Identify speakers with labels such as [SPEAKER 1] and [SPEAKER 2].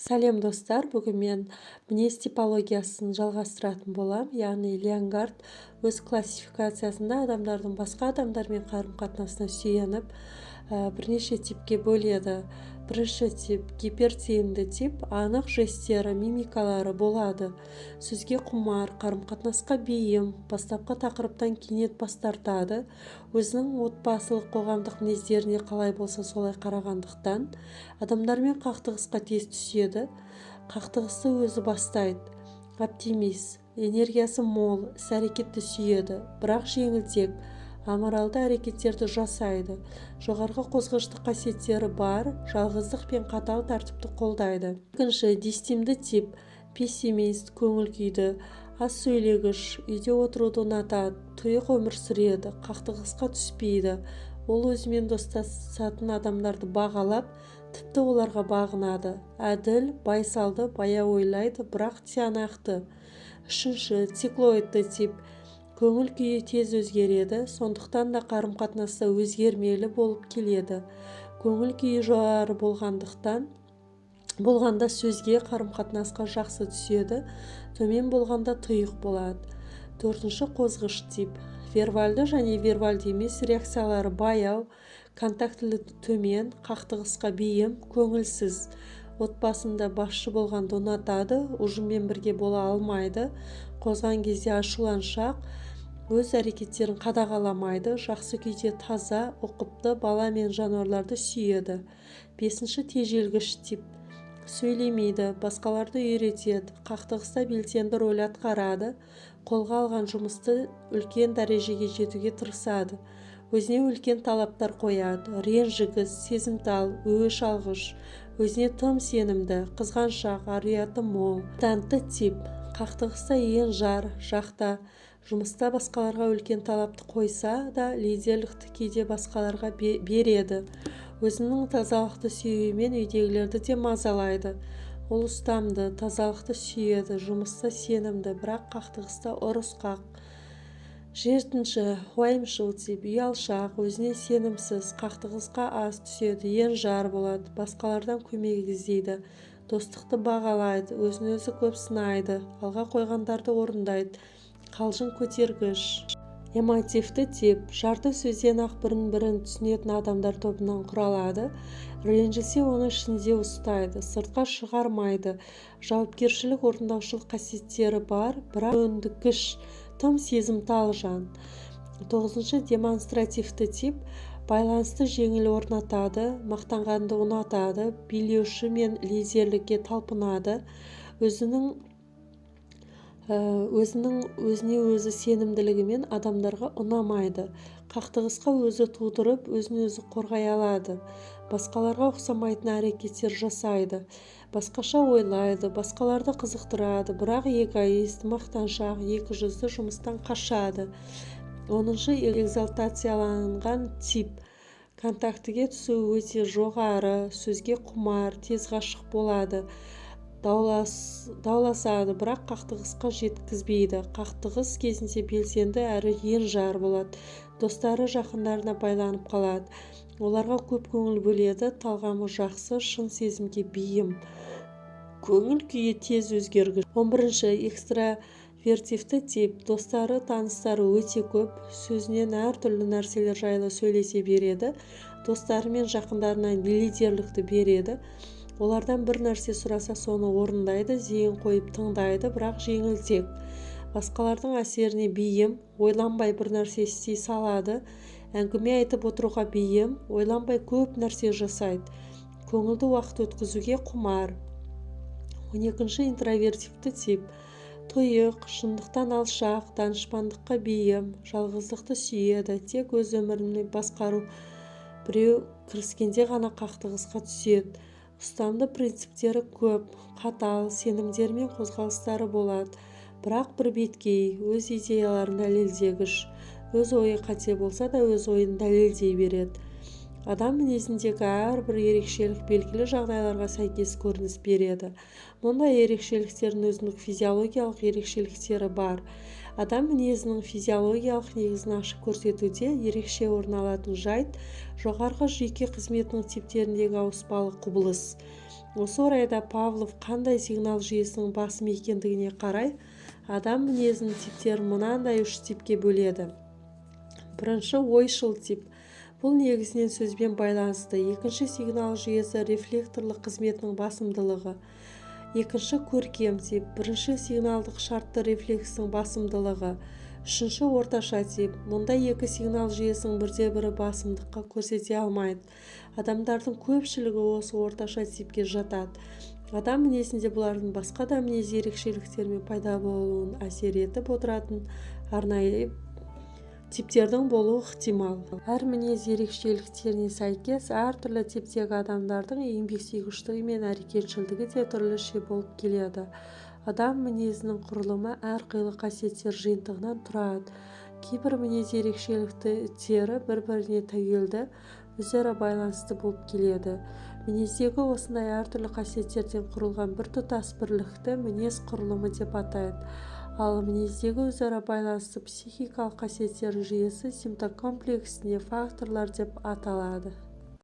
[SPEAKER 1] Сәлем, достар! Бүгін мен мінез типологиясын жалғастыратын болам. Яғни Леонгард өз классификациясында адамдардың басқа адамдармен қарым-қатынасына сүйеніп, бірнеше типке бөледі. Бірінші тип – гипертимді тип. Анық жестері, мимикалары болады, сөзге құмар, қарым-қатынасқа бейім, бастапқы тақырыптан кенет бас тартады. Өзінің отбасылық, қоғамдық мінездеріне қалай болса солай қарағандықтан, адамдармен қақтығысқа тез түседі, қақтығысты өзі бастайды. Оптимист, энергиясы мол, іс-әрекетті сүйеді, бірақ жеңілтек, аморалды әрекеттерді жасайды. Жоғарғы қозғыштық қасиеттері бар, жалғыздық пен қатал тәртіпті қолдайды. Екінші, дистимді тип. Пессимист, көңіл күйді, аз сөйлегіш, үйде отыруды ұнатады, тұйық өмір сүреді, қақтығысқа түспейді. Ол өзімен достасатын адамдарды бағалап, тіпті оларға бағынады. Әділ, байсалды, баяу ойлайды, бірақ тиянақты. Үшінші, циклоидты тип. Көңіл күйі тез өзгереді, сондықтан да қарым-қатынаста өзгермелі болып келеді. Көңіл күйі жоғары болғанда сөзге, қарым-қатынасқа жақсы түседі, төмен болғанда тұйық болады. Төртінші, қозғыш тип. Вербальды және вербальды емес реакциялары баяу, контактілігі төмен, қақтығысқа бейім, көңілсіз. Отбасында басшы болғанды ұнатады, ұжыммен бірге бола алмайды, қозған кезде ашуланшақ, өз әрекеттерін қадағаламайды. Жақсы күйде таза, ұқыпты, бала мен жануарларды сүйеді. Бесінші, тежелгіш тип. Сөйлемейді, басқаларды үйретеді, қақтығыста белсенді рөл атқарады, қолға алған жұмысты үлкен дәрежеге жетуге тырысады, өзіне үлкен талаптар қояды. Ренжігіш, сезімтал, өш алғыш, өзіне тым сенімді, қызғаншақ, ар-ұяты мол. Педантты тип. Қақтығыста енжар жақта, жұмыста басқаларға үлкен талапты қойса да, лидерлікті кейде басқаларға береді. Өзінің тазалықты сүюімен үйдегілерді де мазалайды. Ол ұстамды, тазалықты сүйеді, жұмыста сенімді, бірақ қақтығыста ұрысқақ. Жетінші, уайымшыл тип. Ұялшақ, өзіне сенімсіз, қақтығысқа аз түседі, енжар болады, басқалардан көмек іздейді, достықты бағалайды, өзін өзі көп сынайды, алға қойғандарды орындайды, қалжың көтергіш. Эмотивті тип. Жарты сөзден-ақ бірін-бірін түсінетін адамдар тобынан құралады. Ренжісе, оны ішінде ұстайды, сыртқа шығармайды. Жауапкершілік, орындаушылық қасиеттері бар, бірақ көнгіш, тым сезімтал жан. Тоғызыншы, демонстративті тип. Байланысты жеңіл орнатады, мақтанғанды ұнатады, билеуші мен лидерлікке талпынады. Өзінің өзіне өзі сенімділігімен адамдарға ұнамайды. Қақтығысқа өзі тудырып, өзін өзі қорғай алады, басқаларға ұқсамайтын әрекеттер жасайды, басқаша ойлайды, басқаларды қызықтырады, бірақ эгоист, мақтаншақ, екіжүзді, жұмыстан қашады. 10-шы, экзальтацияланған тип. Контактіге түсуі өте жоғары, сөзге құмар, тез ғашық болады, дауласады, бірақ қақтығысқа жеткізбейді. Қақтығыс кезінде белсенді әрі енжар болады. Достары, жақындарына байланып қалады, оларға көп көңіл бөледі, талғамы жақсы, шын сезімге бейім, көңіл күйі тез өзгергіш. 11-ші, экстравертивті тип. Достары, таныстары өте көп, сөзінен әртүрлі нәрселер жайлы сөйлесе береді. Достары мен жақындарына лидерлікті береді, олардан бір нәрсе сұраса, соны орындайды, зейін қойып тыңдайды, бірақ жеңілтек, басқалардың әсеріне бейім, ойланбай бір нәрсе істей салады, әңгіме айтып отыруға бейім, ойланбай көп нәрсе жасайды, көңілді уақыт өткізуге құмар. 12-ші, интровертивті тип. Тұйық, шындықтан алшақ, данышпандыққа бейім, жалғыздықты сүйеді, тек өз өмірін басқару, біреу кіріскенде ғана қақтығысқа түседі. Ұстамды принциптері көп, қатал сенімдері мен қозғалыстары болады, бірақ бір беткей, өз идеяларын дәлелдегіш, өз ойы қате болса да, өз ойын дәлелдей береді. Адам мінезіндегі әрбір ерекшелік белгілі жағдайларға сәйкес көрініс береді. Мұндай ерекшеліктердің өзіндік физиологиялық ерекшеліктері бар. Адам мінезінің физиологиялық негізін ашып көрсетуде ерекше орын алатын жайт – жоғарғы жүйке қызметінің типтеріндегі ауыспалы құбылыс. Осы орайда Павлов қандай сигнал жүйесінің басым екендігіне қарай адам мінезінің типтерін мынандай үш типке бөледі. Бірінші, ойшыл тип. Бұл негізінен сөзбен байланысты. Екінші сигнал жүйесі рефлекторлық қызметінің басымдылығы. Екінші, көркем тип. Бірінші сигналдық шартты рефлекстің басымдылығы. Үшінші, орташа тип. Мұнда екі сигнал жүйесінің бірде-бірі басымдыққа көрсете алмайды. Адамдардың көпшілігі осы орташа типке жатады. Адам мінезінде бұлардың басқа да мінез ерекшеліктерімен пайда болуын әсер етіп отыратын арнайы типтердің болуы ықтимал. Әр мінез ерекшеліктеріне сәйкес әртүрлі типтегі адамдардың еңбексүйгіштігі мен әрекетшілдігі де түрліше болып келеді. Адам мінезінің құрылымы әрқилы қасиеттер жиынтығынан тұрады. Кейбір мінез ерекшеліктері бір-біріне тәуелді, өзара байланысты болып келеді. Мінездегі осындай әртүрлі қасиеттерден құрылған біртұтас бірлікті мінез құрылымы деп атайды. Ал мінездегі өзара байланысты психикалық қасиеттердің жүйесі симптокомплексіне факторлар деп аталады.